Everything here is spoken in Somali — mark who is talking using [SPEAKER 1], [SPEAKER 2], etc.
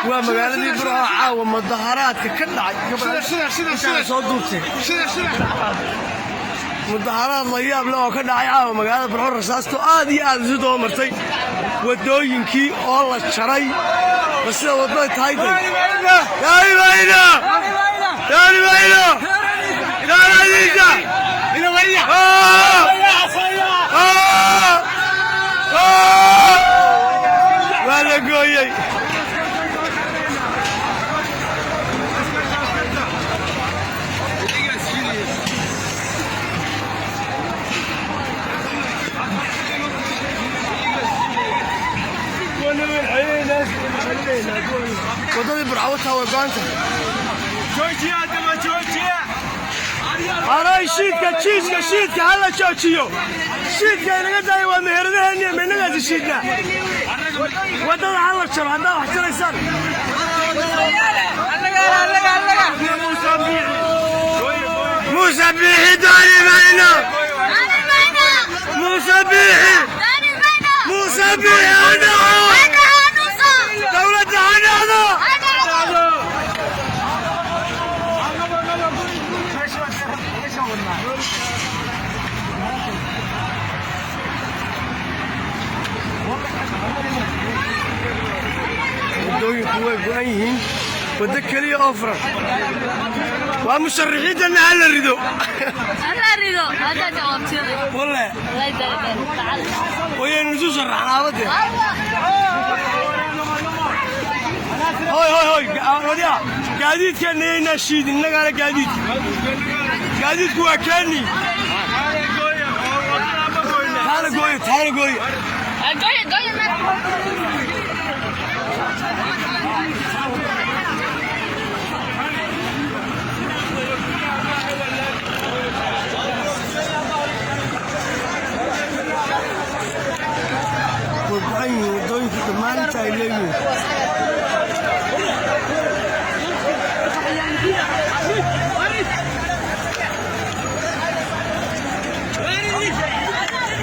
[SPEAKER 1] Waa magaaladii Burco caawa mudaharaadka ka dhacay soo duubtay. Mudaharaad la yaab leh oo ka dhacay caawa magaalada Burco, rasaastu aad iyo aad isu daba martay, wadooyinkii oo la jaray. Ba sida waddada tahay day. Gaari mayno, gaari mayno, gaaridiisa. Ah! Ah! Waa la gooyey. Waddadii Burco wataa way go'an tahay. Haray shiidka, jiiska, shiidka hala joojiyo. Shiidka inaga daaya, waa meheradaheeniya meynagaasi shiidna. Waddada hala jaro haddaa wax jaraysaan. Muuse Biixi dooni mayno. Muuse Biixi, Muuse Biixi ha dhaco, dowladda ha dhacdo. Waddooyinku way go'an yihiin, waddo keliya oo furan waa musharaxiintana hala rido. Walle wayaynu isu sharaxnaabade. Hoy hoy hoy, wadiya gaadiidkeenna yaynaa shiidin, innagaana gaadiidka, gaadiidku waa keeni. Taana gooyo, taana gooyo. Way go'an yihiin waddooyinka dhammaan inta ay leeyihiin.